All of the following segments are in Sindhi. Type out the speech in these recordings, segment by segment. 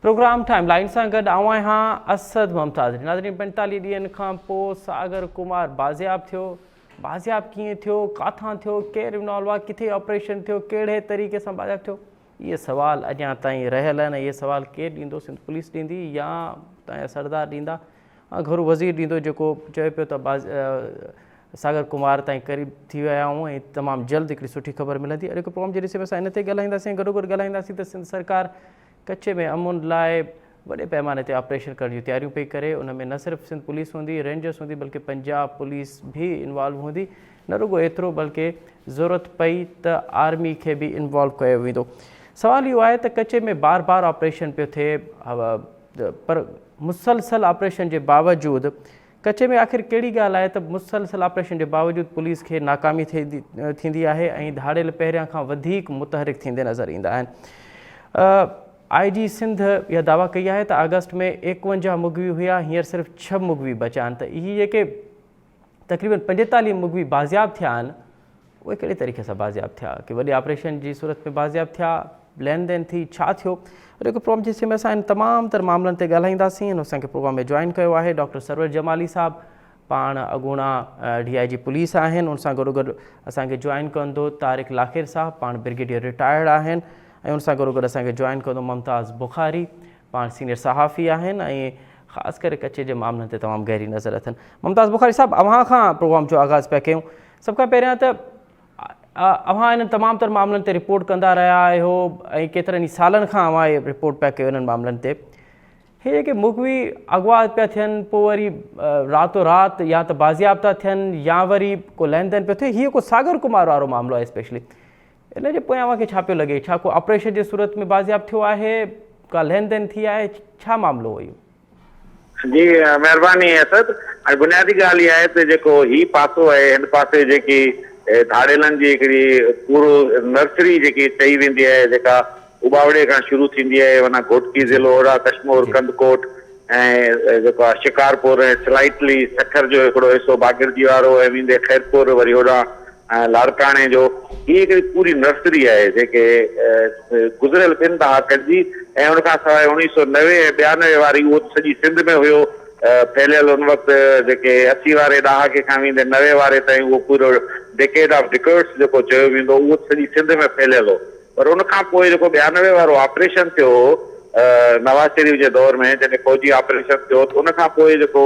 پروگرام ٽائيم لائين سان گڏ آئون آهيان اسد ممتاز. ناظرين 45 ڏينهن کان پوء ساگر ڪمار بازياب ٿيو. بازياب ڪيئن ٿيو، ڪاٿان ٿيو، ڪير انوالو آهي، ڪٿي آپريشن ٿيو، ڪهڙي طريقي سان بازياب ٿيو، اهي سوال اڃا تائين رهيل آهن. اهي سوال ڪير ڏيندو؟ سنڌ پوليس ڏيندي يا اتان جا سردار ڏيندا؟ گهرو وزير ڏيندو جيڪو چوي پيو ته ساگر ڪمار تائين قريب ٿي ويا آهيون ۽ تمام جلد هڪڙي سٺي خبر ملندي. اڄوڪي پروگرام جي ڏسي ۾ اسان ان تي ڳالهائينداسين ۽ گڏوگڏ ڳالهائينداسين ته سنڌ سرڪار ڪچي ۾ امن لاء وڏي پئماني تي آپريشن ڪرڻ جون تياريون پئي ڪري. ان ۾ نه صرف سنڌ پوليس هوندي، رينجرز هوندي بلڪه پنجاب پوليس به انوالو هوندي. نه رڳو ايترو بلڪه ضرورت پئي ته آرمي کي به انوالو ڪيو ويندو. سوال اهو آهي ته ڪچي ۾ بار بار آپريشن پيو ٿئي پر مسلسل آپريشن جي باوجود ڪچي ۾ آخر ڪهڙي ڳالهه آهي ته مسلسل آپريشن جي باوجود پوليس کي ناڪامي ٿيندي آهي ۽ ڌاڙيل پهريان کان وڌيڪ متحرڪ ٿيندي نظر ايندا آهن. آء جي سنڌ اها دعويٰ ڪئي آهي ته آگسٽ ۾ 51 مغوي هيا، هينئر صرف 6 مغوي بچيا آهن ته اهي جيڪي تقريبن 45 مغوي بازياب ٿيا آهن اهي ڪهڙي طريقي سان بازياب ٿيا؟ ڪي وڏي آپريشن جي صورت ۾ بازياب ٿيا، لين دين ٿي، ڇا ٿيو؟ اڄوڪي پروگرام جي حصي ۾ اسان ان تمام تر معاملن تي ڳالهائينداسين. هن اسان کي پروگرام ۾ جوائن ڪيو آهي ڊاڪٽر سرور جمالي صاحب، پاڻ اڳوڻا ڊي I جي پوليس آهن. ان سان گڏوگڏ اسان کي جوائن ڪندو طارق لاکير صاحب، پاڻ برگيڊيئر رٽائرڊ آهن ۽ ان سان گڏوگڏ اسان کي جوائن ڪندو ممتاز بخاري، پاڻ سينيئر صحافي آهن ۽ خاص ڪري ڪچي جي معاملن تي تمام گهري نظر اٿن. ممتاز بخاري صاحب، اوهان کان پروگرام جو آغاز پيا ڪيون. سڀ کان پهريان ته اوهان انهن تمام تر معاملن تي رپورٽ ڪندا رهيا آهيو ۽ ڪيترن ئي سالن کان اوهان اهي رپورٽ پيا ڪيو انهن معاملن تي. هي جيڪي مغوي اغوا پيا ٿين پوء وري راتو رات يا ته بازياب ٿا ٿين يا وري ڪو لين دين پيو ٿئي، هي ڪو ساگر ڪمار وارو معاملو آهي اسپيشلي، ان جي پويان اوهان کي ڇا پيو لڳي؟ ڇا ڪو آپريشن جي صورت ۾ بازياب ٿيو آهي، ڪا لين دين ٿي آهي، ڇا معاملو هو اهو؟ جي مهرباني اسد. هاڻي بنيادي ڳالهه اها آهي ته جيڪو هي پاسو آهي هن پاسي جيڪي ڌاڙيلن جي هڪڙي پورو نرسري جيڪي چئي ويندي آهي جيڪا اٻاوڙي کان شروع ٿيندي آهي معنيٰ گهوٽڪي ضلعو اوڙا ڪشمور ڪنڌڪوٽ ۽ جيڪو آهي شڪارپور ۽ سلائٽلي سکر جو هڪڙو حصو باگڙجي وارو ۽ ويندي خيرپور وري هوڏانهن ۽ لاڙڪاڻي جو هي هڪڙي پوري نرسري آهي جيڪي گذريل ٻن ڏهاڪن جي ۽ ان کان سواء اوڻيهه سو 90 ۽ 92 واري اهو ته سڄي سنڌ ۾ هيو ڦهليل ان وقت جيڪي 80 واري ڏهاڪي کان ويندي 90 واري تائين اهو پورو ڊيڪيڊ آف ڊڪرٽس جيڪو چيو ويندو اهو ته سڄي سنڌ ۾ ڦهليل هو پر ان کان پوء جيڪو 92 وارو آپريشن ٿيو هو نواز شريف جي دور ۾ جڏهن فوجي آپريشن ٿيو ته ان کان پوء جيڪو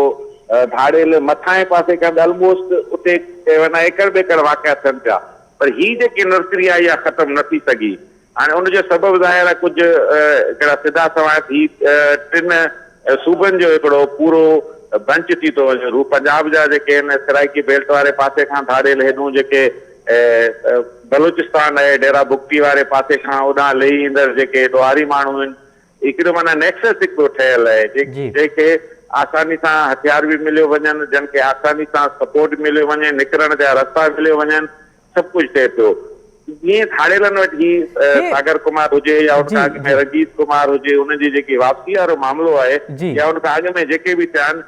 ڌاڙيل مٿانهين پاسي کان به الموسٽ اتي معنيٰ ايڪڙ ٻيڪڙ واقعا ٿين پيا پر هي جيڪي نرسري آهي اها ختم نه ٿي سگهي. هاڻي ان جو سبب ظاهر آهي ڪجهه هڪڙا سڌا سنوان هي ٽن صوبن جو هڪڙو پورو بنچ ٿي ٿو وڃي. رو پنجاب جا جيڪي آهن سرائيڪي بيلٽ واري پاسي کان ڌاڙيل هيڏهون جيڪي بلوچستان ۽ ڊيرا بگٽي واري پاسي کان اوڏانهن لهي ايندڙ جيڪي ڏوهاري ماڻهو آهن، هڪڙو معنيٰ نيڪسس هڪڙو ٺهيل آهي، جنهن کي آساني سان هٿيار به مليو وڃن، جن کي آساني سان سپورٽ مليو وڃي، نڪرڻ جا رستا مليو وڃن، سڀ ڪجهه ٿئي پيو. جيئن ڌاڙيلن وٽ هي ساگر ڪمار هجي يا ان کان اڳ ۾ رنجيت ڪمار هجي، انهن جي جيڪي واپسي وارو معاملو آهي يا ان کان اڳ ۾ جيڪي به ٿيا آهن،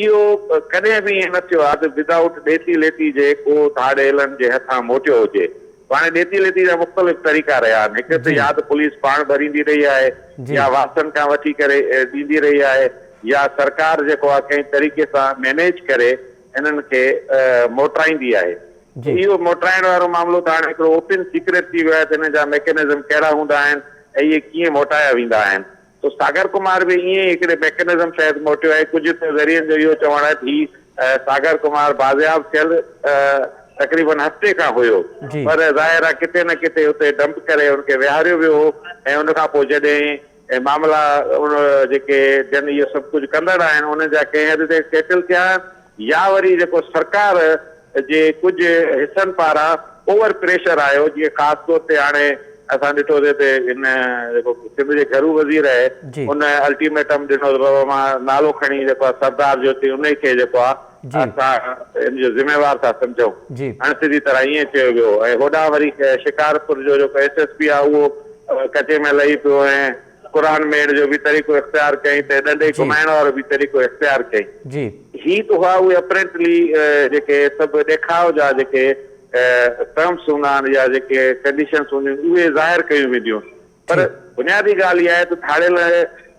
اهو ڪڏهن به ائين نه ٿيو آهي ته ود آئوٽ ڏيتي ليتي جي ڪو ڌاڙيلن جي هٿان موٽيو هجي. پاڻ ڏيتي ليتي جا مختلف طريقا رهيا آهن. هڪ ته يا ته پوليس پاڻ ڀريندي رهي آهي يا وارثن کان وٺي ڪري ڏيندي رهي آهي يا سرڪار جيڪو آهي ڪنهن طريقي سان مينيج ڪري انهن کي موٽرائيندي آهي. اهو موٽرائڻ وارو معاملو ته هاڻي هڪڙو اوپن سيڪريٽ ٿي ويو آهي ته انهن جا ميڪنزم ڪهڙا هوندا آهن ۽ اهي ڪيئن موٽايا ويندا آهن. سو ساگر ڪمار به ائين ئي هڪڙي ميڪنزم تحت موٽيو آهي. ڪجهه ته ذريعن جو اهو چوڻ آهي ته هي ساگر ڪمار بازياب ٿيل تقريبن هفتي کان هيو پر ظاهر آهي ڪٿي نه ڪٿي اتي ڊمپ ڪري ان کي ويهاريو ويو هو ۽ ان کان پوء جڏهن معاملا ان جيڪي جن اهو سڀ ڪجهه ڪندڙ آهن انهن جا ڪنهن حد تائين سيٽل ٿيا آهن يا وري جيڪو سرڪار جي ڪجهه حصن پاران اوور پريشر آيو جيئن خاص طور تي هاڻي اسان ڏٺوسي ته هن جيڪو سنڌ جي گهرو وزير آهي ان الٽيميٽم ڏنو ته بابا مان نالو کڻي جيڪو آهي سردار جو ٿي انهي کي جيڪو آهي اسان ان جو ذميوار ٿا سمجهون اڻ سڌي طرح ائين چيو ويو ۽ هوڏانهن وري شڪارپور جو جيڪو ايس ايس پي آهي اهو ڪچي ۾ لهي پيو ۽ قرآن ميڙ جو به طريقو اختيار ڪيائين ته ڏنڊي گهمائڻ وارو به طريقو اختيار ڪيائين. هي ته هئا اهي اپرينٽلي جيڪي سڀ ڏيکاء جا جيڪي ٽرمس هوندا آهن يا جيڪي ڪنڊيشنس هونديون آهن اهي ظاهر ڪيون وينديون پر بنيادي ڳالهه اها آهي ته ڌاڙيل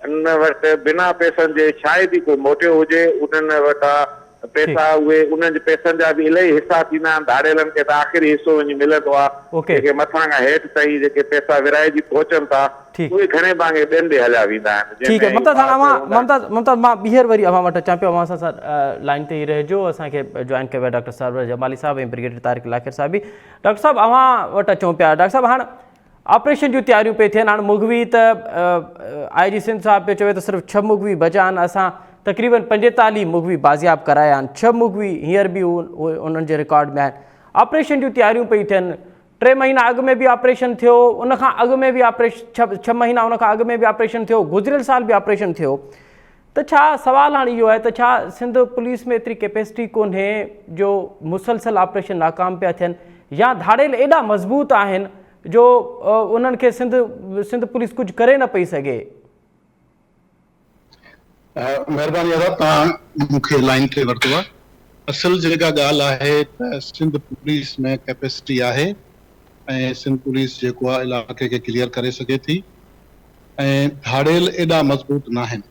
ان وٽ بنا پئسن جي شايد ئي ڪو موٽيو هجي، انهن وٽان پئسا اهي انهن جي پئسن جا به الائي حصا ٿيندا آهن، ڌاڙيلن کي ته آخري حصو وڃي ملندو آهي، جيڪي مٿان کان هيٺ تائين جيڪي پئسا ورهائجي پهچن ٿا اهي گهڻي ڀاڱي ٻين ڏي هليا ويندا آهن، جنهن ٺيڪ آهي ۾ ممتاز هاڻ بااثر اوهان هوندا آهن. ممتاز ممتاز مان ٻيهر وري اوهان وٽ اچان پيو اوهان سان سان لائين تي ئي رهجو اسان کي جوائن ڪيو آهي ڊاڪٽر سرور جمالي صاحب ۽ برگيڊيئر طارق لاکير صاحب به ڊاڪٽر صاحب اوهان وٽ اچون پيا ڊاڪٽر صاحب هاڻ آپريشن جون تياريون پئي ٿين هاڻ مغوي ته آء جي سنڌ صاحب پيو چوي ته صرف ڇهه مغوي بچا آهن اسان تقريبن 45 مغوي بازياب ڪرايا آهن ڇهه مغوي هينئر به انهن جي رڪارڊ ۾ آهن آپريشن جون تياريون پئي ٿين ٽي مهينا اڳ ۾ به آپريشن ٿيو ان کان اڳ ۾ به آپريشن ڇهه مهينا ان کان اڳ ۾ به آپريشن ٿيو گذريل سال به آپريشن ٿيو ته ڇا سوال هاڻ اهو آهي ته ڇا سنڌ پوليس ۾ ايتري ڪيپيسٽي ڪونهي جو مسلسل آپريشن ناڪام پيا ٿين يا ڌاڙيل ايڏا مضبوط آهن جو انهن کي سنڌ سنڌ پوليس ڪجهه ڪري نه پئي سگهي. مهرباني ادا توهان مون کي لائين تي ورتو آهي اصل جيڪا ڳالهه آهي ته سنڌ پوليس ۾ ڪيپيسٽي آهي ۽ سنڌ پوليس جيڪو آهي علائقي کي ڪليئر ڪري سگهي ٿي ۽ ڌاڙيل ايڏا مضبوط ناهن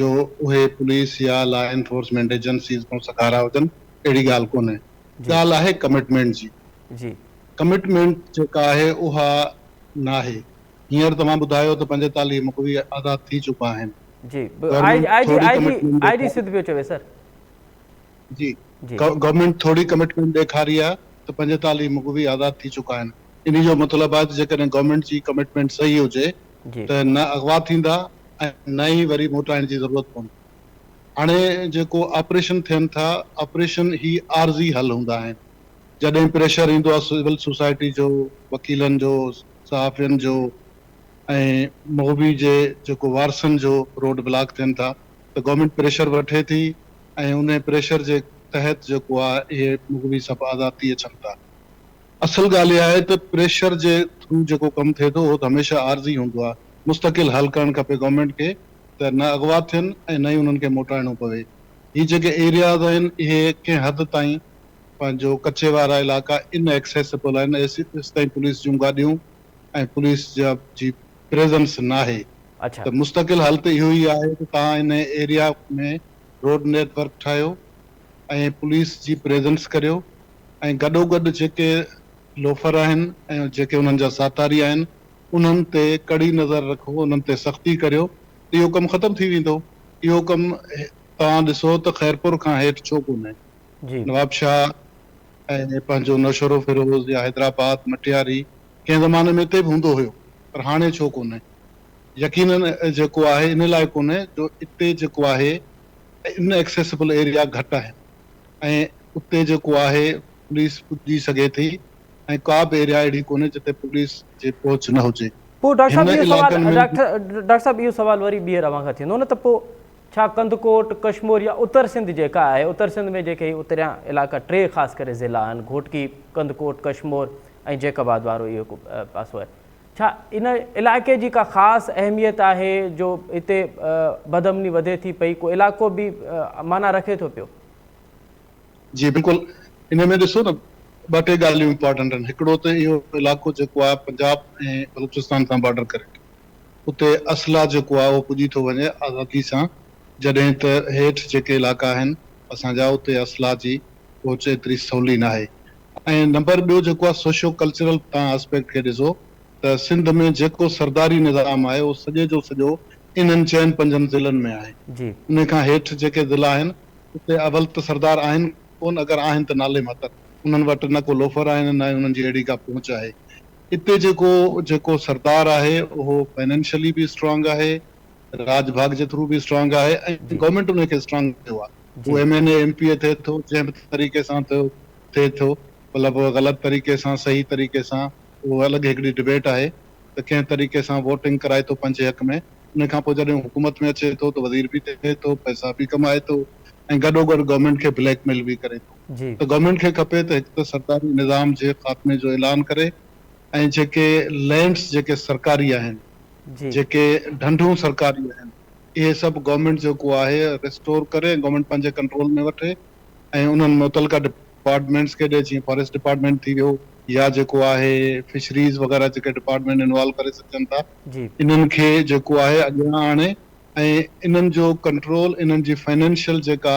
جو اهي پوليس يا لا انفورسمينٽ ايجنسيز کان سگهارا هجن اهڙي ڳالهه ڪونهي ڳالهه آهي ڪمٽمينٽ جي ڪمٽمينٽ جيڪا آهي اها ناهي هينئر توهان ٻڌايو ته 45 مغوي آزاد ٿي چڪا آهن جي گورنمينٽ ٿوري ڪمٽمينٽ آء جي سنڌ پيو چوي سر. جي گورنمينٽ ٿوري ڪمٽمينٽ ڏيکاري آهي ته 45 مغوي آزاد ٿي چڪا آهن انهي جو مطلب آهي ته جيڪڏهن گورنمينٽ جي ڪمٽمينٽ صحيح هجي ته نه اغوا ٿيندا ۽ نه ئي وري موٽائڻ جي ضرورت پوندي هاڻي جيڪو آپريشن ٿين ٿا آپريشن هي عارضي حل هوندا آهن جڏهن پريشر ايندو آهي سول سوسائٽي جو وڪيلن جو صحافين جو ۽ مغوي جي جيڪو وارثن جو روڊ بلاڪ ٿين ٿا ته گورنمينٽ پريشر وٺي ٿي ۽ انهي پريشر جي تحت جيڪو آهي اهي مغوي سڀ آزاد ٿي اچن ٿا. اصل ڳالهه اها آهي ته پريشر جي ٿرو جيڪو ڪم ٿئي ٿو اهو ته هميشه عارضي هوندو آهي. مستقل حل ڪرڻ کپي گورنمينٽ کي ته نه اغوا ٿين ۽ نه ئي انهن کي موٽائڻو پوي. هي جيڪي ايرياز آهن اهي ڪنهن حد تائين پنهنجو ڪچي وارا علائقا ان ايڪسيسبل آهن ايستائين پوليس جون گاڏيون ۽ پوليس جا جي پريزنس ناهي ته مستقل حل ته اهو ئي آهي ته توهان انهي ايريا ۾ روڊ نيٽ ورڪ ٺاهيو ۽ پوليس جي پريزنس ڪريو ۽ گڏوگڏ جيڪي لوفر آهن ۽ جيڪي انهن جا ساٿاري آهن انهن تي ڪڙي نظر رکو انهن تي سختي ڪريو ته اهو ڪم ختم ٿي ويندو اهو ڪم توهان ڏسو ته خيرپور کان هيٺ ڇو ڪونهي نوابشاهه ۽ پنهنجو نوشهروفيروز يا حيدرآباد مٽياري ڪنهن زماني ۾ اتي به هوندو هيو پر هاڻي ڇو ڪونهي يقينن جيڪو آهي ان لاء ڪونهي جو اتي جيڪو آهي ان ايڪسيسبل ايريا گهٽ آهن ۽ اتي جيڪو آهي پوليس پڄي سگهي ٿي ۽ ڪا به ايريا اهڙي ڪونهي جتي پوليس جي پهچ نه هجي. پوء ڊاڪٽر صاحب هن اهو سوال علائقن ۾ ڊاڪٽر صاحب اهو سوال وري ٻيهر اوهان کان ٿيندو نه ته پوء ڇا ڪنڌڪوٽ، ڪشمور يا اتر سنڌ جيڪا آهي اتر سنڌ ۾ جيڪي هي اتريان علائقا ٽي خاص ڪري ضلعا آهن گهوٽڪي، ڪنڌڪوٽ، ڪشمور ۽ جيڪب آباد وارو اهو پاسو آهي ڇا ان علائقي جي ڪا خاص اهميت آهي جو هتي بدامني وڌي ٿي پئي ڪو علائقو به معنيٰ رکي ٿو پيو؟ جي بلڪل ان ۾ ڏسو نه ٻه ٽي ڳالهيون امپارٽنٽ آهن هڪڙو ته اهو علائقو جيڪو آهي پنجاب ۽ بلوچستان سان بارڊر ڪري ٿو اتي اسلحه جيڪو آهي اهو پڄي ٿو وڃي آزادي سان جڏهن ته هيٺ جيڪي علائقا آهن اسان جا اتي اسلحه جي پهچ ايتري سولي ناهي ۽ نمبر ٻيو جيڪو آهي سوشيو ڪلچرل توهان آسپيڪٽ کي ڏسو ته سنڌ ۾ جيڪو سرداري نظام آهي اهو سڄي جو سڄو انهن چئن پنجن ضلعن ۾ آهي انهي کان هيٺ جيڪي ضلعا آهن اتي اول ته سردار آهن ڪونه اگر آهن ته نالي ماتر انهن وٽ نه ڪو لوفر آهن نه انهن جي اهڙي ڪا پهچ آهي اتي جيڪو جيڪو سردار آهي اهو فنانشلي به اسٽرانگ آهي راڄ ڀاڳ جي ٿرو به اسٽرانگ آهي ۽ گورنمينٽ ان کي اسٽرانگ ڪيو آهي هو M N A M P A ٿئي ٿو جنهن به طريقي سان ٿيو ٿئي ٿو مطلب غلط طريقي سان صحيح طريقي سان اهو الڳ هڪڙي ڊبيٽ آهي ته ڪنهن طريقي سان ووٽنگ ڪرائي ٿو پنهنجي حق ۾ ان کان پوء جڏهن حڪومت ۾ اچي ٿو ته وزير به ٿئي ٿو پئسا به ڪمائي ٿو ۽ گڏوگڏ گورنمينٽ کي بليڪ ميل به ڪري ٿو ته گورنمينٽ کي کپي ته هڪ ته سرداري نظام جي خاتمي جو اعلان ڪري ۽ جيڪي لينڊس جيڪي سرڪاري آهن جيڪي ڍنڍون سرڪاري آهن اهي سڀ گورنمينٽ جيڪو آهي ريسٽور ڪري ۽ گورنمينٽ پنهنجي ڪنٽرول ۾ وٺي ۽ انهن متعلقه ڊپارٽمينٽس کي ڏي جيئن فاريسٽ ڊپارٽمينٽ ٿي ويو يا جيڪو آهي فشريز وغيره جيڪي ڊپارٽمينٽ انوالو ڪري سگهجن ٿا انهن کي جيڪو آهي اڳيان آڻي ۽ انهن جو ڪنٽرول انهن جي فنانشل جيڪا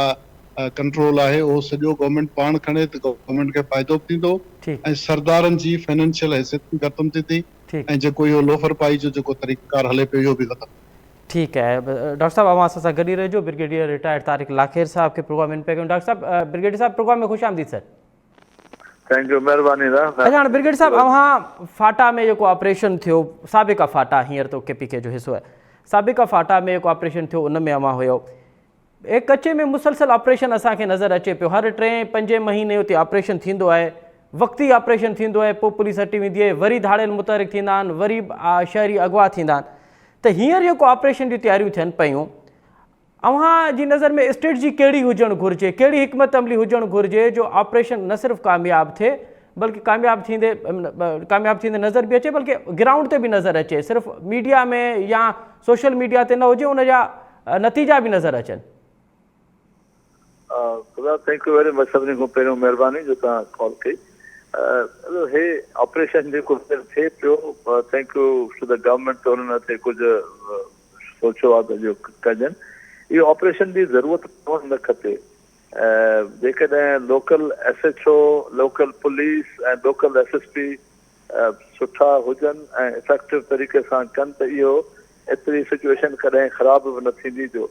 ڪنٽرول آهي اهو سڄو گورنمينٽ پاڻ کڻي ته گورنمينٽ کي فائدو به ٿيندو ۽ سردارن جي فنانشل حيثيت به ختم ٿيندي ۽ جيڪو اهو لوفر پائي جو جيڪو طريقه ڪار هلي پيو اهو به ختم ٿيندو. ٺيڪ آهي ڊاڪٽر صاحب اوهان اسان سان گڏ ئي رهجو برگيڊيئر رٽائرڊ طارق لاکير صاحب کي پروگرام ان پيا ڪيون ڊاڪٽر صاحب برگيڊيئر صاحب پروگرام ۾ خوش آمديد سر. Thank you مهرباني ادا. اچا هاڻي برگيڊيئر صاحب اوهان فاٽا ۾ جيڪو آپريشن ٿيو سابقه فاٽا هينئر ته ڪي پي ڪي جو حصو آهي سابقه فاٽا ۾ جيڪو آپريشن ٿيو ان ۾ اوهان هيو اي ڪچي ۾ مسلسل آپريشن اسان کي نظر اچي پيو هر ٽئين پنجين مهيني اتي آپريشن ٿيندو آهي وقتي آپريشن ٿيندو آهي پوء پوليس هٽي ويندي آهي وري ڌاڙيل متحرڪ ٿيندا آهن وري شهري اغوا ٿيندا آهن ته هينئر جيڪو آپريشن جون تياريون ٿين پيون اوهان جي نظر ۾ اسٽريٽجي ڪهڙي هجڻ گهرجي ڪهڙي حڪمت عملي هجڻ گهرجي جو آپريشن نه صرف ڪامياب ٿئي بلڪه ڪامياب ٿيندي ڪامياب ٿيندي نظر به اچي بلڪه گرائونڊ تي به نظر اچي صرف ميڊيا ۾ يا سوشل ميڊيا تي نه هجي ان جا نتيجا به نظر اچن. خدا thank you very much سڀني کان پهريون مهرباني جو توهان ڪال ڪئي هي آپريشن جيڪو ٿئي پيو thank you to the government ته انهن هتي ڪجهه سوچيو آهي ته اهو ڪجن اهو آپريشن جي ضرورت پوڻ نه کپي جيڪڏهن local S H O local police ۽ local S S P سٺا هجن ۽ افيڪٽو طريقي سان ڪن ته اهو ايتري سچوئيشن ڪڏهن خراب به نه ٿيندي جو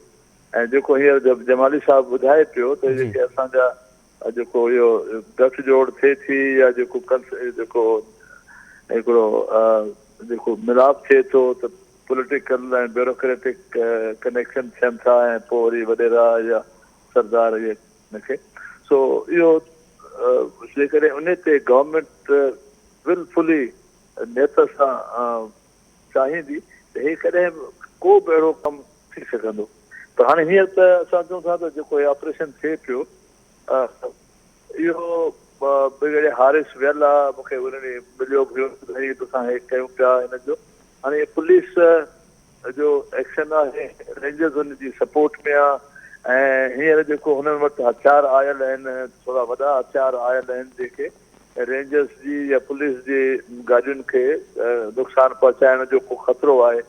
۽ جيڪو هينئر جمالي صاحب ٻڌائي پيو ته جيڪي اسان جا جيڪو اهو ڳٺ جوڙ ٿئي ٿي يا جيڪو جيڪو هڪڙو جيڪو ملاپ ٿئي ٿو ته پوليٽيڪل ۽ بيوروڪريٽڪ ڪنيڪشن ٿين ٿا ۽ پوء وري وڏيرا يا سردار اهي ان کي سو اهو جيڪڏهن ان تي گورنمينٽ ولفلي نيت سان چاهيندي ته هي ڪڏهن به ڪو به اهڙو ڪم ٿي سگهندو پر هاڻي هينئر ته اسان چون ٿا ته جيڪو هي آپريشن ٿئي پيو اهو برگيڊيئر حارث ويل آ مون کي ان ڏينهن مليو به هيو ته هي توسان هي ڪيون پيا هن جو هاڻي پوليس جو ايڪشن آهي رينجرز ان جي سپورٽ ۾ آ ۽ هينئر جيڪو هنن وٽ هٿيار آيل آهن ٿورا وڏا هٿيار آيل آهن جيڪي رينجرز جي يا پوليس جي گاڏين کي نقصان پهچائڻ جو ڪو خطرو آهي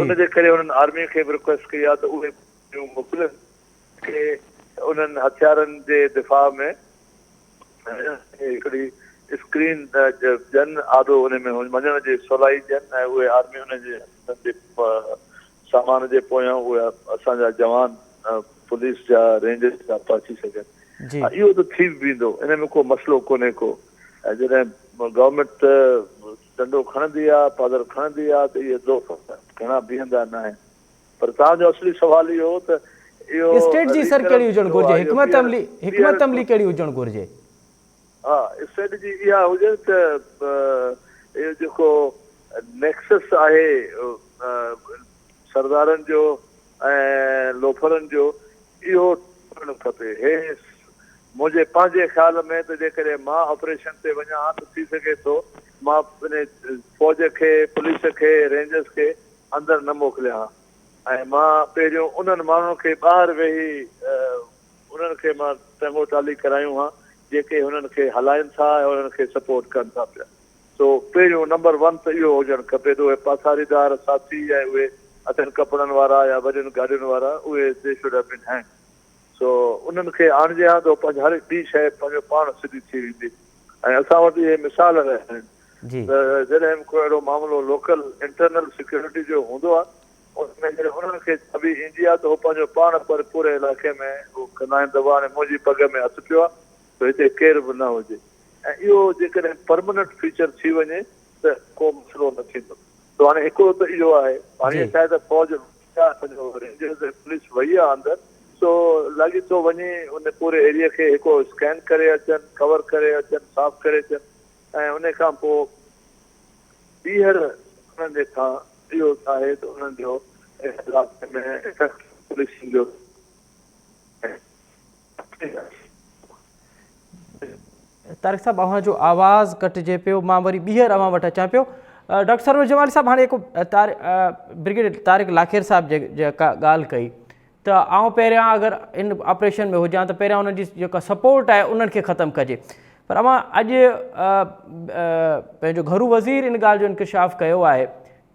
ان جي ڪري هنن آرمي کي به رڪويسٽ ڪئي آ ته اهي گاڏيون موڪلين کي انهن هٿيارن جي دفاع ۾ هڪڙي اسڪرين ڏين آڏو ان ۾ وڃڻ جي سولائي ڏين ۽ اهي آرمي ان جي جي سامان جي پويان اهي اسان جا جوان پوليس جا رينجرز جا پهچي سگهن اهو ته ٿي به ويندو ان ۾ ڪو مسئلو ڪونهي ڪو ۽ جڏهن گورنمينٽ ڏنڊو کڻندي آ پادر کڻندي آ ته اهي دوست گهڻا بيهندا ناهن پر توهان جو اصلي سوال اهو هو ته اهو اسٽريٽجي سر ڪهڙي هجڻ گهرجي حڪمت عملي حڪمت عملي ڪهڙي هجڻ گهرجي؟ ها اسٽريٽجي اها هجي ته اهو جيڪو نيڪسس آهي سردارن جو ۽ لوفرن جو اهو ٽوڙڻ کپي. هي منهنجي پنهنجي خيال ۾ ته جيڪڏهن مان آپريشن تي وڃان ها ته ٿي سگهي ٿو مان فوج کي پوليس کي رينجرز کي اندر نه موڪليان ها ۽ مان پهريون انهن ماڻهن کي ٻاهر ويهي انهن کي مان ٽنگو ٽالي ڪرايون ها جيڪي هنن کي هلائين ٿا ۽ انهن کي سپورٽ ڪن ٿا پيا سو پهريون نمبر ون ته اهو هجڻ کپي ته اهي پاساريدار ساٿي ۽ اهي اڇن ڪپڙن وارا يا وڏين گاڏين وارا اهي they should have been hanged سو انهن کي آڻجي ها ته پنهنجي هر ٻي شيء پنهنجو پاڻ سڌي ٿي ويندي ۽ اسان وٽ اهي مثال رهيا آهن ته جڏهن به ڪو اهڙو معاملو لوڪل انٽرنل سيڪيورٽي جو هوندو آهي ان ۾ جڏهن انهن کي چاٻي ايندي آهي ته هو پنهنجو پاڻ پر پوري علائقي ۾ اهو ڪندا آهن ته هاڻي منهنجي پڳ ۾ هٿ پيو آهي سو هتي ڪير به نه هجي ۽ اهو جيڪڏهن پرمننٽ فيچر ٿي وڃي ته ڪو مسئلو نه ٿيندو سو هاڻي هڪڙو ته اهو آهي هاڻي ڇا آهي ته فوج رينجرز ۽ پوليس وئي آ اندر سو لاڳيتو وڃي ان پوري ايريا کي هڪڙو اسڪين ڪري اچن ڪور ڪري اچن صاف ڪري اچن ۽ ان کان پوء ٻيهر انهن جي کان اهو آهي ته انهن جو علائقي ۾ افيڪٽو پوليسنگ جو طارق صاحب اوهان جو آواز ڪٽجي پيو مان وري ٻيهر اوهان وٽ اچان پيو ڊاڪٽر سرور جمالي صاحب هاڻي هڪ برگيڊيئر طارق لاکير صاحب جيڪا ڳالهه ڪئي ته آئون پهريان اگر ان آپريشن ۾ هجان ته پهريان انهن جي جيڪا سپورٽ آهي انهن کي ختم ڪجي پر اوهان اڄ پنهنجو گهرو وزير ان ڳالهه جو انڪشاف ڪيو آهي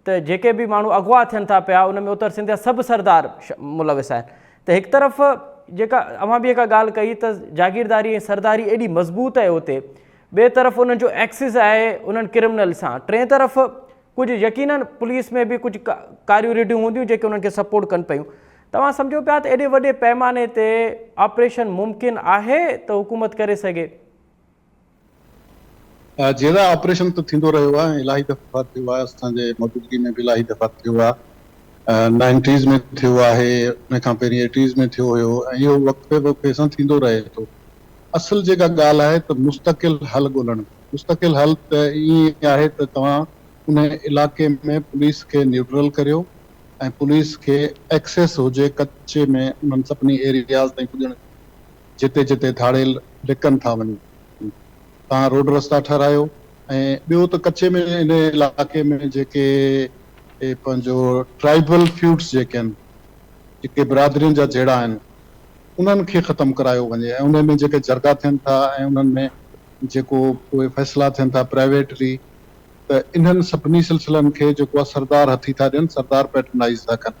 ته جيڪي به ماڻهو اغوا ٿين ٿا پيا ان ۾ اتر سنڌ جا سڀ سردار ملوث آهن ته هڪ طرف جيڪا اوهان به جيڪا ڳالهه ڪئي ته جاگيرداري ۽ سرداري ايڏي مضبوط آهي اتي ٻئي طرف انهن جو ايڪسس آهي انهن ڪرمنل سان ٽئين طرف ڪجهه يقينن پوليس ۾ به ڪجهه ڪاريون ريڊيون هونديون جيڪي انهن کي سپورٽ ڪن پيون توهان سمجهو پيا ته ايڏي وڏي پيماني تي آپريشن ممڪن آهي ته حڪومت ڪري سگهي؟ جي لا آپريشن ته ٿيندو رهيو آهي ۽ الاهي دفعا ٿيو آهي اسان جي موجودگي ۾ به الاهي دفعا ٿيو آهي نائنٽيز ۾ ٿيو آهي ان کان پهرين ايٽيز ۾ ٿيو هيو ۽ اهو وقفي وقفي سان ٿيندو رهي ٿو اصل جيڪا ڳالهه آهي ته مستقل حل ڳولڻ مستقل حل ته ائين آهي ته توهان ان علائقي ۾ پوليس کي نيوٽرل ڪريو ۽ پوليس کي ايڪسيس هجي ڪچي ۾ انهن سڀني ايرياز تائين پڄڻ جتي جتي ڌاڙيل لڪن ٿا وڃن تان روڊ رستا ٺهرايو ۽ ٻيو ته ڪچي ۾ ان علائقي ۾ جيڪي پنهنجو ٽرائيبل فيوڊس جيڪي آهن جيڪي برادرين جا جهيڙا آهن انهن کي ختم ڪرايو وڃي ۽ انهن ۾ جيڪي جرڳا ٿين ٿا ۽ انهن ۾ جيڪو پوء فيصلا ٿين ٿا پرائيويٽلي ته انهن سڀني سلسلن کي جيڪو آهي سردار هٿي ٿا ڏين سردار پيٽرنائيز ٿا ڪن.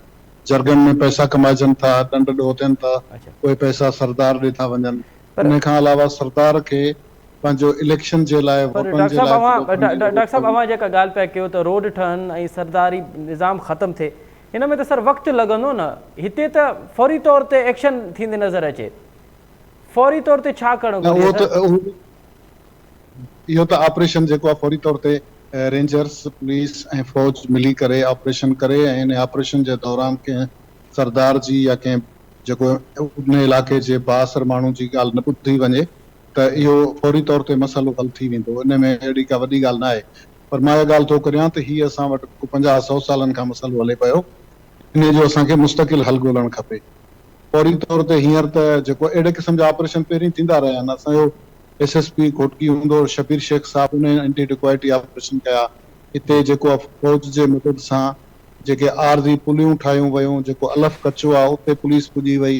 جرڳن ۾ پئسا ڪمائجن ٿا، ڏنڊ ڏوهه ٿين ٿا، اهي پئسا سردار ڏي ٿا وڃن. انهي کان علاوه سردار کي پنهنجو اليڪشن جي لاء پر ووٽن ڊاڪٽر جي صاحب لاء اوهان وڏو کڻجي ڊاڪٽر ضرورت صاحب پوي. اوهان جيڪا ڳالهه پيا ڪيو ته روڊ ٺهن ۽ سرداري نظام ختم ٿئي ان ۾ ته سر وقت لڳندو نه هتي ته فوري طور تي ايڪشن ٿيندي نظر اچي فوري طور تي ڇا ڪرڻ نه گهرجي اهو سر؟ ته اهو ته آپريشن جيڪو آهي فوري طور تي رينجرز، پوليس ۽ فوج ملي ڪري آپريشن ڪري ۽ ان آپريشن جي دوران ڪنهن سردار جي يا ڪنهن جيڪو ان علائقي جي بااثر ماڻهو جي ڳالهه نه ٻڌي وڃي ته اهو فوري طور تي مسئلو حل ٿي ويندو ان ۾ اهڙي ڪا وڏي ڳالهه نه آهي پر مان اها ڳالهه ٿو ڪريان ته هي اسان وٽ ڪو 50 سئو سالن کان مسئلو هلي پيو انهي جو اسان کي مستقل حل ڳولڻ کپي فوري طور تي هينئر ته جيڪو اهڙي قسم جا آپريشن پهرين ٿيندا رهيا آهن اسان جو ايس ايس پي گهوٽڪي هوندو هو شبير شيخ صاحب انهي اينٽي ڊڪوائٽي آپريشن ڪيا هتي جيڪو فوج جي مدد سان جيڪي عارضي پليون ٺاهيون ويون جيڪو الف ڪچو آهي اتي پوليس پڄي وئي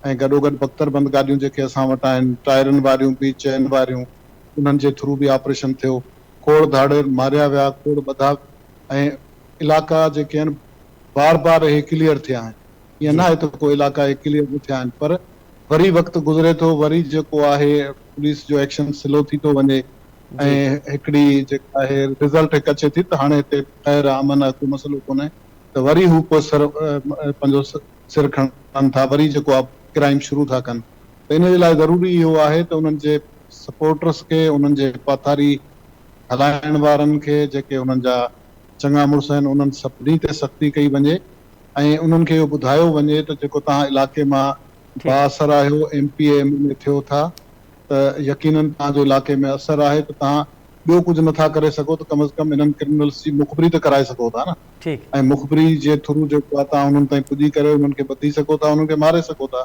۽ گڏوگڏ بختربند گاڏيون جيڪي اسان وٽ آهن ٽائرن واريون به چين واريون انهن جي ٿرو به آپريشن ٿيو کوڙ ڌاڙيل ماريا ويا کوڙ ٻڌا ۽ علائقا جيڪي آهن بار بار اهي ڪليئر ٿيا آهن ائين ناهي ته ڪو علائقا اهي ڪليئر نه ٿيا آهن پر وري وقت گذري ٿو وري جيڪو آهي پوليس جو ايڪشن سلو ٿي ٿو وڃي ۽ هڪڙي جيڪا آهي رزلٽ هڪ اچي ٿي ته هاڻي هتي خير آهي امن آهي ڪو مسئلو ڪونهي ته وري هو پوء سر پنهنجو سر کڻن ٿا وري جيڪو آهي ڪرائيم شروع ٿا ڪن ته ان جي لاء ضروري اهو آهي ته انهن جي سپورٽرس کي انهن جي پاٿاري هلائڻ وارن کي جيڪي انهن جا چڱا مڙس آهن انهن سڀني تي سختي ڪئي وڃي ۽ انهن کي اهو ٻڌايو وڃي ته جيڪو توهان علائقي مان بااثر آهيو، M P A, M N A ٿيو ٿا ته يقينن توهان جو علائقي ۾ اثر آهي ته توهان ٻيو ڪجهه نٿا ڪري سگهو ته ڪم از ڪم انهن ڪرمنلز جي مخبري ته ڪرائي سگهو ٿا نه ۽ مخبري جي ٿرو جيڪو آهي توهان انهن تائين پڄي ڪري انهن کي ٻڌي سگهو ٿا انهن کي ماري سگهو ٿا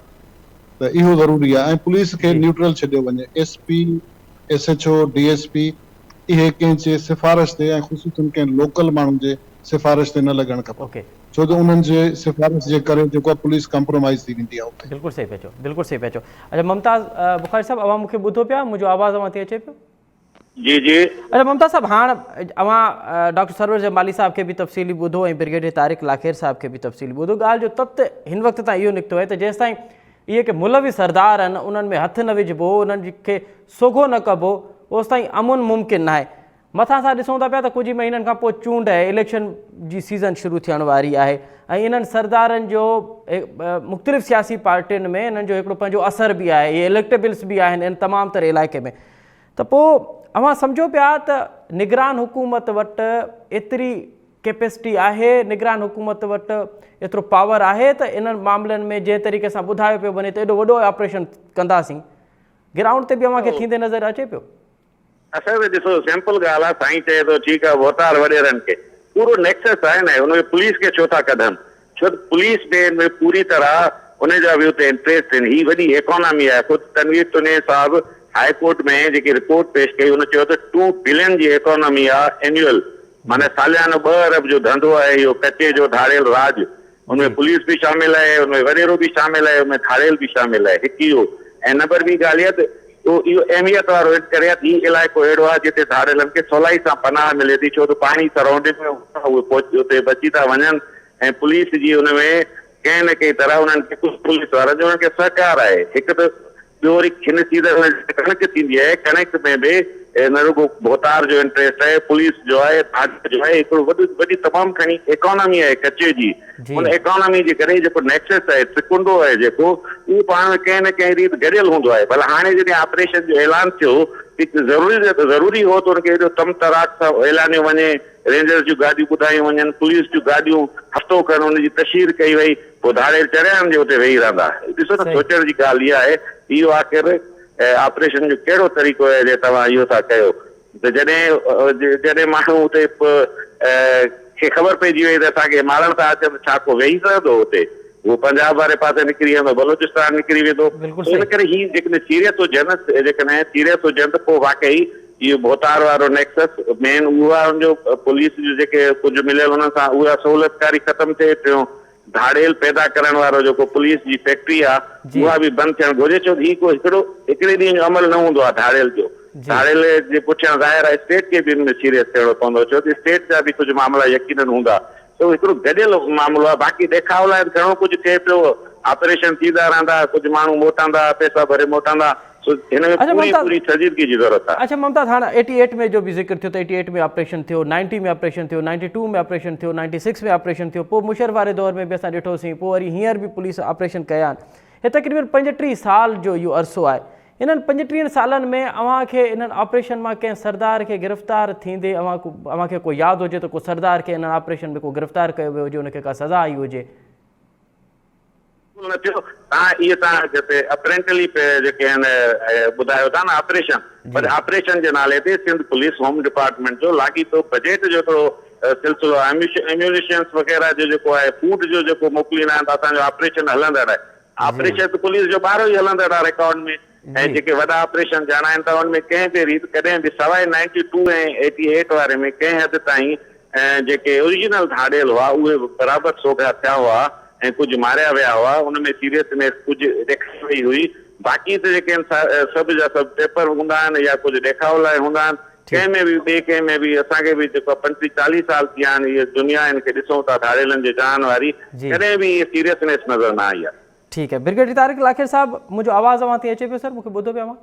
ته اهو ضروري آهي ۽ پوليس کي نيوٽرل ڇڏيو وڃي S P, S H O, D S P اهي ڪنهن جي سفارش تي ۽ خصوصن ڪنهن لوڪل ماڻهو جي سفارش تي نه لڳڻ کپن ڇو جو انهن جي سفارش جي ڪري جيڪو آهي پوليس ڪمپرومائيز ٿي ويندي آهي اتي. بلڪل صحيح پيا چئو بلڪل صحيح پيا چئو اڇا ممتاز بخاري صاحب اوهان مون کي ٻڌو پيا منهنجو آواز اوهان تي اچي پيو؟ جي جي. اڇا ممتاز صاحب هاڻ اوهان ڊاڪٽر سرور جمالي صاحب کي به تفصيلي ٻڌو ۽ برگيڊيئر طارق لاکير صاحب کي به تفصيلي ٻڌو ڳالهه جو تت هن وقت تائين اهو نڪتو آهي ته جيستائين اهي ڪي ملوث سردار آهن انهن ۾ هٿ نه وجهبو انهن کي سوگهو نه ڪبو اوستائين امن ممڪن ناهي. مٿان اسان ڏسون ٿا پيا ته ڪجهه ئي مهينن کان پوء چونڊ آهي اليڪشن جي سيزن شروع ٿيڻ واري آهي ۽ انهن سردارن جو مختلف سياسي پارٽين ۾ انهن جو هڪڙو پنهنجو اثر به آهي اهي اليڪٽيبلس به آهن ان تمام تر علائقي ۾ ته پوء اوهان سمجهو پيا ته نگران حڪومت وٽ ايتري ڪيپيسٽي آهي، نگران حڪومت وٽ ايترو پاور آهي ته انهن معاملن ۾ جنهن طريقي سان ٻڌايو پيو وڃي ته ايڏو وڏو آپريشن ڪنداسين گرائونڊ تي به اوهان کي ٿيندي نظر اچي پيو. اصل ۾ ڏسو سمپل ڳالهه آهي سائين چئي ٿو ٺيڪ آهي ڀوتار وڏيرن کي پورو نيڪسس آهي نه ان ۾ پوليس کي ڇو ٿا ڪڍن ڇو ته پوليس به ان ۾ پوري طرح ان جا به اتي انٽريسٽ آهن هي وڏي ايڪانامي آهي خود تنوير تنيي صاحب هاء ڪورٽ ۾ جيڪي رپورٽ پيش ڪئي ان چيو ته ٽو بلين جي ايڪانامي آهي اينيول معنيٰ ساليانو ٻه ارب جو ڌنڌو آهي اهو ڪچي جو ڌاڙيل راڄ ان ۾ پوليس به شامل آهي ان ۾ وڏيرو به شامل آهي ان ۾ ڌاڙيل به شامل آهي هڪ اهو ۽ نمبر ٻي ڳالهه اها ته اهو اهميت وارو ان ڪري آهي ته هي علائقو اهڙو آهي جتي ڌاڙيلن کي سولائي سان پناهه ملي ٿي ڇو ته پاڻي سرائونڊنگ ۾ هوندو آهي اهي پهچي اتي بچي ٿا وڃن ۽ پوليس جي ان ۾ ڪنهن نه ڪنهن طرح انهن کي ڪجهه پوليس وارن جو انهن کي سهڪار آهي هڪ ته ٻيو وري کن سيزن ۾ جيڪا ڪڻڪ ٿيندي آهي ڪڻڪ ۾ به نه رڳو ڀوتار جو انٽريسٽ آهي پوليس جو آهي ڌاڙيل جو آهي هڪڙو وڏو وڏي تمام گهڻي ايڪانامي آهي ڪچي جي ان ايڪانامي جي ڪري جيڪو نيڪسس آهي ٽرڪنڊو آهي جيڪو اهو پاڻ ۾ ڪنهن نه ڪنهن ريت گڏيل هوندو آهي ڀلا هاڻي جڏهن آپريشن جو اعلان ٿيو ته ضروري ضروري هو ته ان کي ايڏو طم طراق سان اعلانيو وڃي رينجرز جون گاڏيون ٻڌايون وڃن پوليس جون گاڏيون هفتو کن ان جي تشهير ڪئي وئي پوء ڌاڙيل چريا آهن جو اتي ويهي رهندا. ڏسو نه سوچڻ جي ڳالهه اها آهي ته اهو آخر آپريشن جو ڪهڙو طريقو آهي جي توهان اهو ٿا ڪيو ته جڏهن جڏهن ماڻهو اتي کي خبر پئجي وئي ته اسان کي مارڻ ٿا اچن ته ڇا ڪو ويهي سگهندو اتي؟ هو پنجاب واري پاسي نڪري ويندو، بلوچستان نڪري ويندو. ان ڪري هي جيڪڏهن سيريس هجن جيڪڏهن سيريس هجن ته پوء واقعي اهو ڀوتار وارو نيڪسس مين اهو آهي ان جو پوليس جو جيڪي ڪجهه مليل انهن سان اها سهولتڪاري ختم ٿئي ٽيون ڌاڙيل پيدا ڪرڻ وارو جيڪو پوليس جي فيڪٽري آهي اها به بند ٿيڻ گهرجي ڇو ته هي ڪو هڪڙو هڪڙي ڏينهن جو عمل نه هوندو آهي ڌاڙيل جو ڌاڙيل جي پٺيان ظاهر آهي اسٽيٽ کي به ان ۾ سيريس ٿيڻو پوندو ڇو ته اسٽيٽ جا به ڪجهه معاملا يقينن هوندا سو هڪڙو گڏيل معاملو آهي باقي ڏيکاء لاء ته گهڻو ڪجهه ٿئي پيو آپريشن ٿيندا رهندا ڪجهه ماڻهو موٽندا پئسا ڀري موٽندا سو هن ۾ اڇا پوري ممتاز پوري سنجيدگي جي ضرورت آهي. اڇا ممتاز هاڻ ايٽي ايٽ ۾ جو به ذڪر ٿيو ته ايٽي ايٽ ۾ آپريشن ٿيو نائنٽي ۾ آپريشن ٿيو نائنٽي ٽو ۾ آپريشن ٿيو نائنٽي سڪس ۾ آپريشن ٿيو پوء مشرف واري دور ۾ به اسان ڏٺوسين پوء وري هينئر به پوليس آپريشن ڪيا آهن هي تقريبن 35 سال جو اهو عرصو آهي انهن 35 سالن ۾ اوهان کي انهن آپريشن مان ڪنهن سردار کي گرفتار ٿيندي اوهان اوهان کي ڪو ياد هجي ته ڪو سردار کي انهن آپريشن ۾ ڪو گرفتار ڪيو ويو هجي ان کي ڪا سزا آئي هجي. بلڪل نه ٿيو تان اهي تان جتي اپرينٽلي جيڪي آهن ٻڌايو ٿا نه آپريشن پر آپريشن جي نالي تي سنڌ پوليس هوم ڊپارٽمينٽ جو لاڳيتو بجيٽ جو هڪڙو سلسلو آهي ايميونيشنس وغيره جو جيڪو آهي فوڊ جو جيڪو موڪليندا آهن ته اسان جو آپريشن هلندڙ آهي آپريشن ته پوليس جو ٻارهو ئي هلندڙ آهي رڪارڊ ۾ ۽ جيڪي وڏا آپريشن ٿيڻا آهن ته ان ۾ ڪنهن به ريت ڪڏهن به سواء نائنٽي ٽو ۽ ايٽي ايٽ واري ۾ ڪنهن حد تائين ۽ جيڪي اوريجنل ڌاڙيل هئا اهي به برابر سوگها ٿيا هئا ۽ ڪجهه ماريا ويا هئا ان ۾ سيريسنيس ڪجهه ڏيکاري وئي هئي باقي ته جيڪي آهن سڀ جا سڀ ٽيپر هوندا آهن يا ڪجهه ڏيکاء لاء هوندا آهن ڪنهن ۾ به ٻئي ڪنهن ۾ به اسان کي به جيڪو آهي 35 چاليهه سال ٿي ويا آهن هيء دنيا هن کي ڏسون ٿا ڌاڙيلن جي جهان واري ڪڏهن به هيء سيريسنيس نظر نه آئي آهي. ٺيڪ آهي برگيڊيئر طارق لاکير صاحب منهنجو آواز اوهان تائين اچي پيو سر مون کي ٻڌو پيا اوهان؟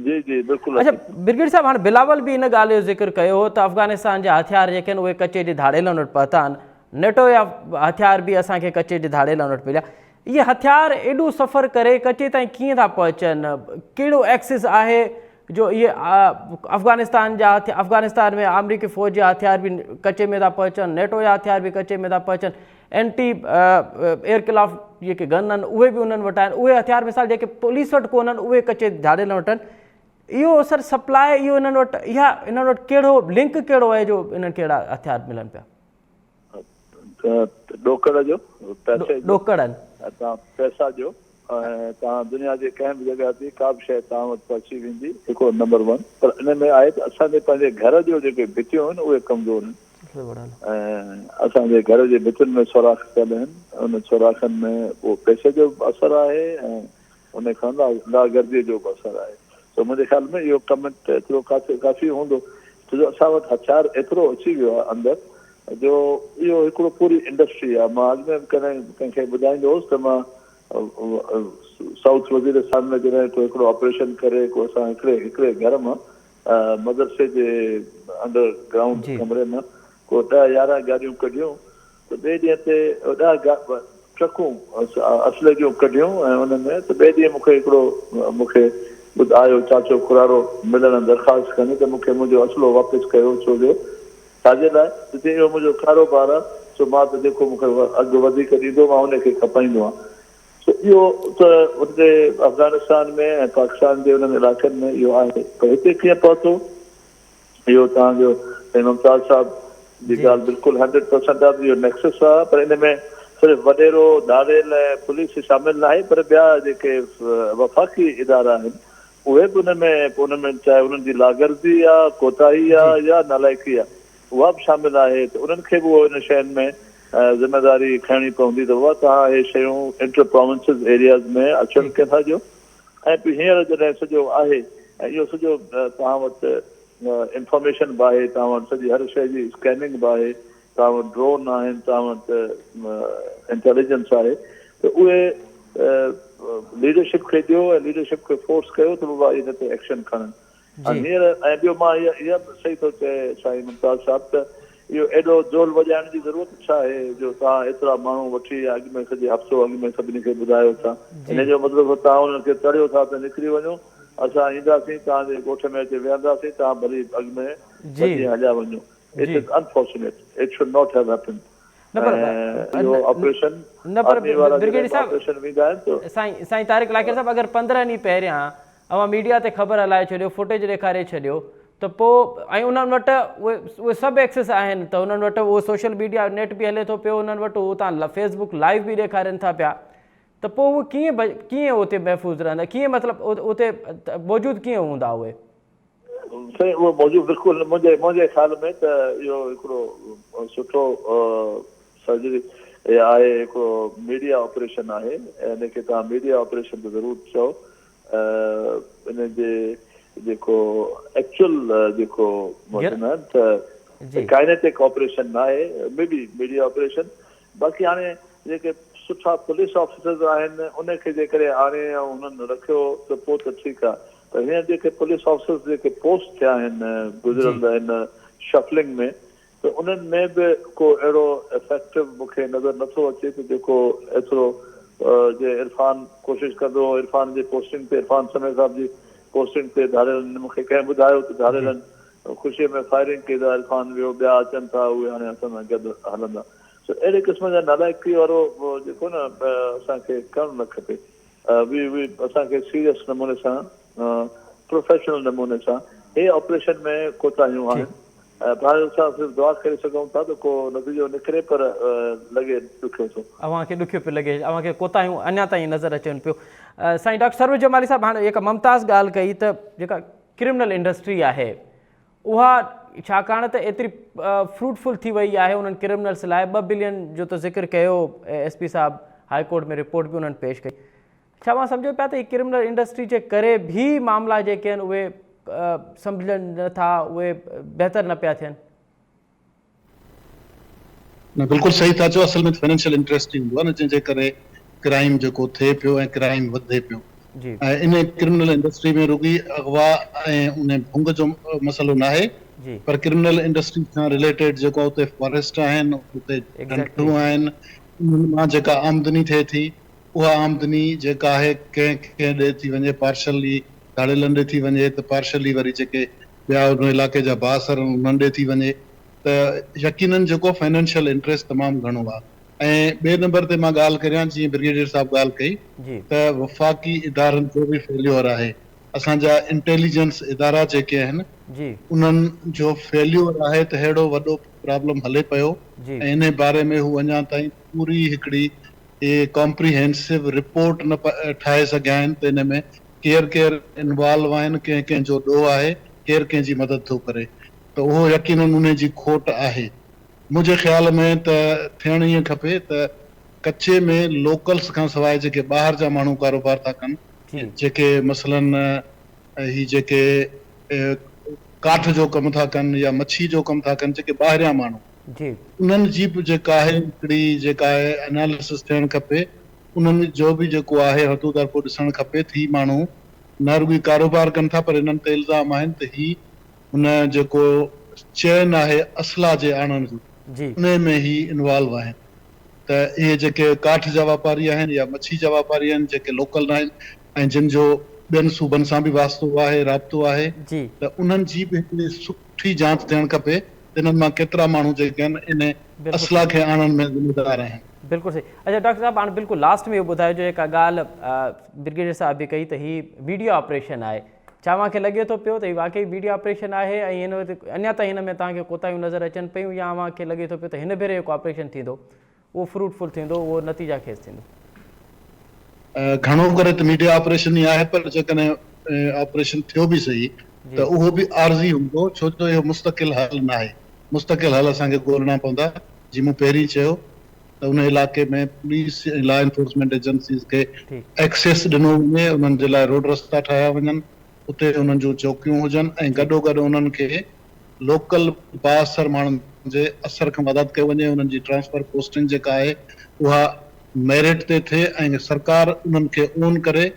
جي جي بلڪل اڇا برگيڊ صاحب هاڻ بلاول به ان ڳالهه جو ذڪر ڪيو هو ته افغانستان جا هٿيار جيڪي آهن اهي ڪچي جي ڌاڙيلن وٽ پهتا آهن نيٽو جا هٿيار به اسان کي ڪچي جي ڌاڙيلن وٽ مليا اهي هٿيار ايڏو سفر ڪري ڪچي تائين ڪيئن ٿا پهچن ڪهڙو ايڪسس آهي جو اهي افغانستان جا افغانستان ۾ آمريڪي فوج جا هٿيار به ڪچي ۾ ٿا پهچن نيٽو جا هٿيار به ڪچي ۾ ٿا پهچن اينٽي ايئر ڪرافٽ جيڪي گن آهن اهي به انهن وٽ آهن اهي هٿيار مثال جيڪي پوليس وٽ ڪونهن اهي ڪچي ڌاڙيلن وٽ آهن اهو سر سپلاء اهو انهن وٽ اها انهن وٽ ڪهڙو لنڪ ڪهڙو آهي جو انهن کي اهڙا هٿيار ملن پيا ڏوڪڙ جو پئسي جو ڏوڪڙ آهن توهان پئسا ڏيو ۽ توهان دنيا جي ڪنهن به جڳهه تي ڪا به شيء توهان وٽ پهچي ويندي هڪڙو نمبر ون پر ان ۾ آهي ته اسان جي پنهنجي گهر جو جيڪي ڀتيون آهن اهي ڪمزور آهن ۽ اسان جي گهر جي ڀتين ۾ سوراخ ٿيل آهن ان سوراخن ۾ اهو پئسي جو به اثر آهي ۽ ان کان لاغرضيء جو به اثر آهي سو منهنجي خيال ۾ اهو ڪمينٽ ايترو ڪافي هوندو ڇو جو اسان وٽ هٿيار ايترو اچي ويو آهي اندر جو اهو هڪڙو پوري انڊسٽري آهي مان اڳ ۾ به ڪڏهن ڪنهن کي ٻڌائيندو هوس ته مان سائوٿ وزيرستان ۾ جڏهن ڪو هڪڙو آپريشن ڪري ڪو اسان هڪڙي هڪڙي گهر مان مدرسي جي انڊر گرائونڊ ڪمري مان ڪو ڏهه يارهن گاڏيون ڪڍيون ته ٻئي ڏينهن تي ڏهه ٽرڪون اسلحي جون ڪڍيون ۽ ان ۾ ته ٻئي ڏينهن مون کي هڪڙو مون کي آيو چاچو ڪرارو ملڻ درخواست کڻي ته مون کي منهنجو اسلحو واپس ڪيو ڇو جو ڇاجي لاء ته چيائين اهو منهنجو ڪاروبار آهي سو مان ته جيڪو مون کي اگهه وڌيڪ ڏيندو مان ان کي کپائيندو آهيان. سو اهو ته اتي افغانستان ۾ ۽ پاڪستان جي انهن علائقن ۾ اهو آهي پر هتي ڪيئن پهتو اهو توهان جو سائين ممتاز صاحب جي ڳالهه بلڪل هنڊريڊ پرسنٽ آهي ته اهو نيڪسس آهي پر ان ۾ صرف وڏيرو، ڌاڙيل ۽ پوليس شامل ناهي پر ٻيا جيڪي وفاقي ادارا آهن اهي به ان ۾ ان ۾ چاهي انهن جي لاغرضي آ، ڪوتاهي آ يا نالائقي آ اها به شامل آهي ته انهن کي به اهو ان شين ۾ ذميواري کڻڻي پوندي ته بابا توهان اهي شيون انٽر پراونسز ايرياز ۾ اچڻ ڪنهن ٿا ڏيو؟ ۽ پوء هينئر جڏهن سڄو آهي ۽ اهو سڄو توهان وٽ انفارميشن به آهي، توهان وٽ سڄي هر شيء جي اسڪيننگ به آهي، توهان وٽ ڊرون آهن، توهان وٽ انٽيليجنس آهي ته اهي ليڊرشپ کي ڏيو ۽ ليڊرشپ کي فورس ڪيو ته بابا ان تي ايڪشن کڻن. ۽ هينئر ۽ ٻيو مان اها به صحيح ٿو چئي سائين ممتاز صاحب ته اهو ايڏو دهل وڄائڻ جي ضرورت ڇا آهي جو توهان ايترا ماڻهو وٺي يا اڳ ۾ سڄي هفتو اڳ ۾ سڀني کي ٻڌايو ٿا ان جو مطلب ته توهان انهن کي تڙيو ٿا ته نڪري وڃو اسان اينداسين توهان جي ڳوٺ ۾ اچي ويهنداسين توهان ڀلي اڳ ۾ ڀڄي هليا وڃو it is unfortunate it should not have happened نه پر ۽ اهو آپريشن نه پر آرمي وارا برگيڊيئر جڏهن به صاحب آپريشن ويندا آهن ته سائين سائين طارق لاکير صاحب اگر 15 ڏينهن پهريان اوهان ميڊيا تي خبر هلائي ڇڏيو فوٽيج ڏيکاري ڇڏيو ته پو ۽ انهن وٽ اهي اهي سڀ ايڪسيس آهن ته انهن وٽ اهو سوشل ميڊيا نيٽ به هلي ٿو پيو انهن وٽ اتان فيس بڪ لائيو به ڏيکارين ٿا پيا ته پو اهي ڪيئن ڪيئن اتي محفوظ رهندا ڪيئن مطلب اتي موجود ڪيئن هوندا اهي. سائين اهو موضوع بلڪل منهنجي منهنجي خيال ۾ ته اهو هڪڙو سٺو سرجري آهي هڪڙو ميڊيا آپريشن آهي ان کي توهان ميڊيا آپريشن ته ضرور چئو ان جي جيڪو ايڪچوئل جيڪو چوندا آهن ته ڪائنيٽڪ آپريشن ناهي مي بي ميڊيا آپريشن باقي هاڻي جيڪي سٺا پوليس آفيسرز آهن ان کي جيڪڏهن آڻي ۽ انهن رکيو ته پوء ته ٺيڪ آهي پر هينئر جيڪي پوليس آفيسرز جيڪي پوسٽ ٿيا آهن گذريل هن شفلنگ ۾ ته انهن ۾ به ڪو اهڙو افيڪٽو مون کي نظر نٿو اچي ته جيڪو ايترو جي عرفان ڪوشش ڪندو هو عرفان جي پوسٽنگ تي عرفان سميع صاحب جي پوسٽنگ تي ڌاڙيلن مون کي ڪنهن ٻڌايو ته ڌاڙيلن خوشي ۾ فائرنگ ڪئي ته عرفان ويو ٻيا اچن ٿا اهي هاڻي اسان سان گڏ هلندا سو اهڙي قسم جا نالائقي وارو جيڪو نه اسان کي ڪرڻ نه کپي وي وي اسان کي سيريس نموني سان پروفيشنل نموني سان هي آپريشن ۾ ڪوتاهيون آهن بهرحال اسان صرف دعا ڪري سگهون ٿا ته ڪو نتيجو نڪري پر لڳي ڏکيو ٿو. اوهان کي ڏکيو پيو لڳي اوهان کي ڪوتاهيون اڃا تائين نظر اچن پيو سائين ڊاڪٽر سرور جمالي صاحب هاڻي جيڪا ممتاز ڳالهه ڪئي ته جيڪا ڪرمنل انڊسٽري آهي اها ڇاڪاڻ ته ايتري فروٽ فل ٿي وئي آهي انهن ڪرمنلس لاء ٻه بلين جو ته ذڪر ڪيو ايس پي صاحب هائي ڪورٽ ۾ رپورٽ به انهن پيش ڪئي ڇا اوهان سمجهو پيا ته هي ڪرمنل انڊسٽري جي ڪري به معاملا جيڪي آهن اهي سمجهن نٿا اهي بهتر نه پيا ٿين. نه بلڪل صحيح ٿا چئو اصل ۾ فنانشل انٽريسٽ ئي هوندو آهي نه جنهن جي ڪري ڪرائيم جيڪو ٿئي پيو ۽ ڪرائيم وڌي پيو ۽ ان ڪرمنل انڊسٽري ۾ رڳي اغوا ۽ ان ڀنگ جو مسئلو ناهي پر ڪرمنل انڊسٽري سان رليٽيڊ جيڪو اتي فاريسٽ آهن اتي ڍنڍون آهن انهن مان جيڪا آمدني ٿئي ٿي اها آمدني جيڪا آهي ڪنهن ڪنهن ڏي ٿي وڃي پارشلي ڌاڙيلن ڏي ٿي وڃي ته پارشلي وري جيڪي ٻيا ان علائقي جا بااثر آهن انهن ڏي ٿي وڃي ته يقينن جيڪو فنانشل انٽريسٽ تمام گهڻو آهي ۽ ٻئي نمبر تي مان ڳالهه ڪريان جيئن برگيڊيئر صاحب ڳالهه ڪئي ته وفاقي ادارن جو به فيليور آهي اسان جا انٽيليجنس ادارا جيڪي آهن انهن جو فيليور آهي ته ههڙو وڏو پرابلم هلي پيو ۽ انهي باري ۾ هو اڃا تائين پوري هڪڙي ڪامپريهينسو رپورٽ نه ٺاهي سگهيا آهن ته ان ۾ ڪير ڪير انوالو آهن، ڪنهن ڪنهن جو ڏوهه آهي، ڪير ڪنهن جي مدد ٿو ڪري ته اهو يقينن انهي جي کوٽ آهي. منهنجي خيال ۾ ته ٿيڻ ائين کپي ته ڪچي ۾ لوڪلز کان سواء جيڪي ٻاهر جا ماڻهو ڪاروبار ٿا ڪن جيڪي مثلاً هي جيڪي ڪاٺ جو ڪم ٿا ڪن يا مڇي جو ڪم ٿا ڪن جيڪي ٻاهريان ماڻهو انهن جي به جيڪا آهي هڪڙي جيڪا آهي اناليسس ٿيڻ کپي انهن جو به جيڪو آهي حدود ارپو ڏسڻ کپي ته هي ماڻهو نه رڳي ڪاروبار ڪن ٿا پر انهن تي الزام آهن ته هي هن جيڪو چين آهي اسلحه جي آڻڻ جو انهي ۾ هي انوالو آهن ته اهي جيڪي ڪاٺ جا واپاري آهن يا مڇي جا واپاري آهن جيڪي لوڪل ناهن ۽ جن جو ٻين صوبن سان به واسطو آهي رابطو آهي ته انهن جي به هڪڙي سٺي جانچ ٿيڻ کپي ته انهن مان ڪيترا ماڻهو جيڪي آهن انهي اسلحه کي آڻڻ ۾ ذميدار آهن. بلڪل صحيح اڇا ڊاڪٽر صاحب هاڻ بلڪل لاسٽ ۾ اهو ٻڌايو جو جيڪا ڳالهه برگيڊيئر صاحب به ڪئي ته هي ميڊيا آپريشن آهي ڇا اوهان کي لڳي ٿو پيو ته هي واقعي ميڊيا آپريشن آهي ۽ هن وقت اڃا تائين هن ۾ توهان کي ڪوتاهيون نظر اچن پيون يا اوهان کي لڳي ٿو پيو ته هن ڀيري جيڪو آپريشن ٿيندو اهو فروٽ فل ٿيندو اهو نتيجا خيز ٿيندو؟ گهڻو ڪري ته ميڊيا آپريشن ئي آهي پر جيڪڏهن آپريشن ٿيو به سهي ته اهو به عارضي هوندو ڇو جو اهو مستقل حل ناهي مستقل حل اسان کي ڳولڻا پوندا جيئن مون پهرين چيو ته ان علائقي ۾ پوليس ۽ لا انفورسمينٽ ايجنسيز کي ايڪسيس ڏنو وڃي، انهن جي لاء روڊ رستا ٺاهيا وڃن، اتي انهن جون چوڪيون هجن ۽ گڏوگڏ انهن کي لوڪل بااثر ماڻهن جي اثر کان آزاد ڪيو وڃي، انهن جي ٽرانسفر پوسٽنگ جيڪا آهي اها ميرٽ تي ٿئي ۽ سرڪار انهن کي اون ڪري،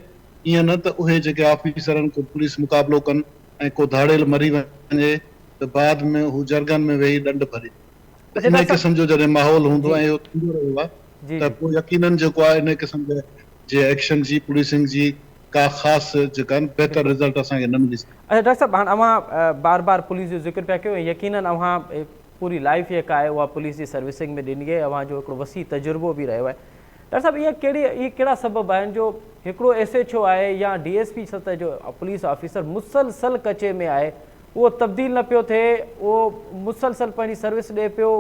ائين نه ته اهي جيڪي آفيسرن ڪو پوليس مقابلو ڪن ۽ ڪو ڌاڙيل مري وڃي ته بعد ۾ هو جرڳن ۾ ويهي ڏنڊ ڀرين ته انهي قسم جو جڏهن ماحول هوندو ۽ اهو ٿيندو رهيو آهي ته پوء يقينن جيڪو آهي انهي قسم جي ايڪشن جي پوليسنگ جي ڪا خاص جيڪا بهتر رزلٽ اسان کي نه ملي سگهندو. اڇا ڊاڪٽر صاحب هاڻ اوهان بار بار پوليس جو ذڪر پيا ڪيو ۽ يقينن اوهان پوري لائيف جيڪا آهي اها پوليس جي سروسنگ ۾ ڏني آهي اوهان جو هڪڙو وسيع تجربو به رهيو آهي ڊاڪٽر صاحب اها ڪهڙي اهي ڪهڙا سبب آهن جو هڪڙو ايس ايڇ او آهي يا ڊي ايس پي سطح جو پوليس آفيسر مسلسل ڪچي ۾ آهي اهو تبديل نه پيو ٿئي اهو مسلسل پنهنجي سروس ڏئي پيو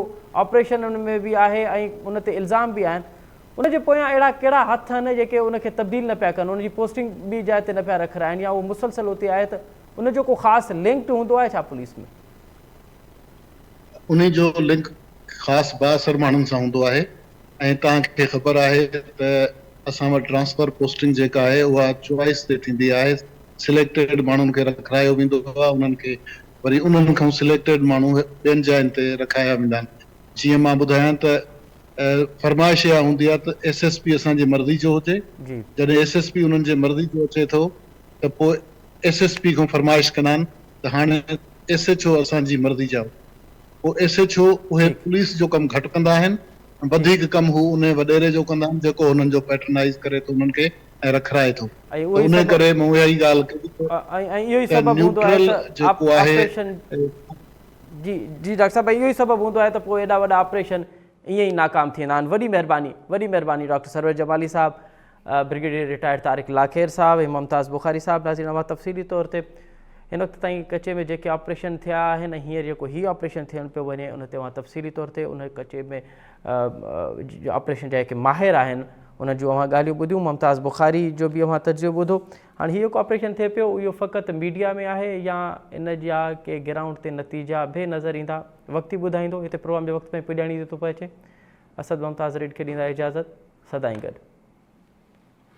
آپريشن ان ۾ به آهي ۽ ان تي الزام به آهن ان جي پويان اهڙا ڪهڙا هٿ آهن جيڪي ان کي تبديل نه پيا ڪن ان جي پوسٽنگ ٻي جاء تي نه پيا رکرائن يا اهو مسلسل اتي آهي ته ان جو ڪو خاص لنڪ هوندو آهي ڇا پوليس ۾؟ انهي جو لنڪ خاص بااثر ماڻهن سان هوندو آهي ۽ توهان کي خبر آهي ته اسان وٽ ٽرانسفر پوسٽنگ جيڪا آهي اها چوائس تي ٿيندي آهي سليڪٽيڊ ماڻهن کي رکرايو ويندو آهي انهن کي وري انهن کان سليڪٽيڊ ماڻهو ٻين جاين تي رکايا ويندا آهن جيئن مان ٻڌايان ته فرمائش اها هوندي آهي ته ايس ايس پي اسان جي مرضي جو هجي جڏهن ايس ايس پي انهن جي مرضي جو اچي ٿو ته پوء ايس ايس پي کان فرمائش ڪندا آهن ته هاڻي ايس ايڇ او اسان جي مرضي جا هجي پوء ايس ايڇ او اهي پوليس جو ڪم گهٽ ڪندا آهن ۽ وڌيڪ ڪم هو انهي وڏيري جو ڪندا آهن جيڪو هنن جو پيٽرنائيز ڪري ٿو انهن کي ۽ رکرائي ٿو ته انهي ڪري مون اها ئي ڳالهه ڪئي ته نيوٽرل جيڪو آهي. جي جي ڊاڪٽر صاحب اهو ئي سبب هوندو آهي ته پوء ايڏا وڏا آپريشن ائين ئي ناڪام ٿي ويندا آهن وڏي مهرباني وڏي مهرباني ڊاڪٽر سرور جمالي صاحب برگيڊيئر رٽائرڊ طارق لاکير صاحب ۽ ممتاز بخاري صاحب ناظرين اوهان تفصيلي طور تي هن وقت تائين ڪچي ۾ جيڪي آپريشن ٿيا آهن ۽ هينئر جيڪو هي آپريشن ٿيڻ پيو وڃي ان تي اوهان تفصيلي طور تي ان ڪچي ۾ آپريشن جا جيڪي ماهر آهن انهن جون اوهان ڳالهيون ٻڌيون ممتاز بخاري جو به اوهان تجزيو ٻڌو هاڻي هي جيڪو آپريشن ٿئي پيو اهو فقط ميڊيا ۾ آهي يا ان جا ڪي گرائونڊ تي نتيجا به نظر ايندا وقت ئي ٻڌائيندو هتي پروگرام جو وقت پڄاڻي تي ٿو پهچي اسد ممتاز ريڊ کي ڏيندا اجازت سدائين گڏ.